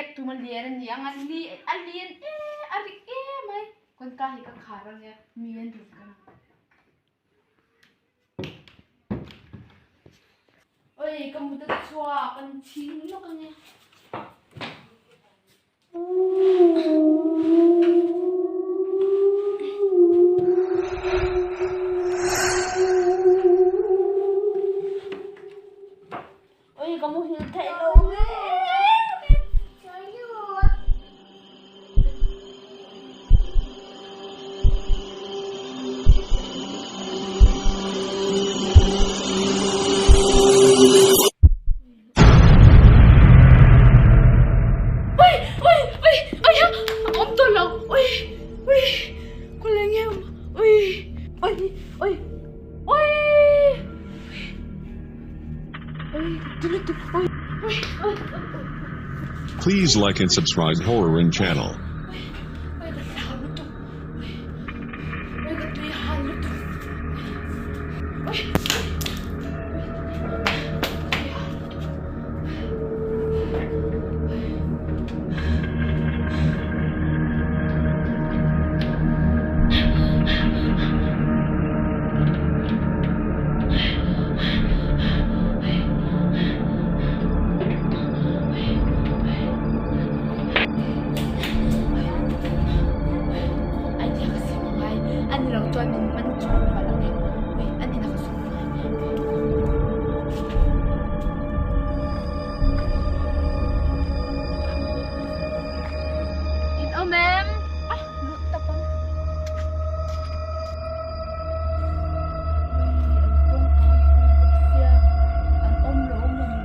ek tum a lian a ni ang a li a lian e a ri em mai kawngka hi ka khar ang e mi an rawn kal ang. Oi ka mut a chhuak an chhing lawk ang e. Oi ka muhil theih lo nge. Oi oi oi oi a awm tawh lo oi oi kawleng nge awm oi oi oi oi oi tu lutuk oi oi oi oi Please like and subscribe Horror In Channel. Oi ka hlau lutuk oi oi ka tui hal lutuk oi oi oi tui hal lutuk. Idea ka siam angai a ni lo chuan min man chhung palh ang e ui an ina ka sawm angai. In awm em? Ah lut tawp ang. Ui an kawngka hi pui bawk sia an awm lo maw ni?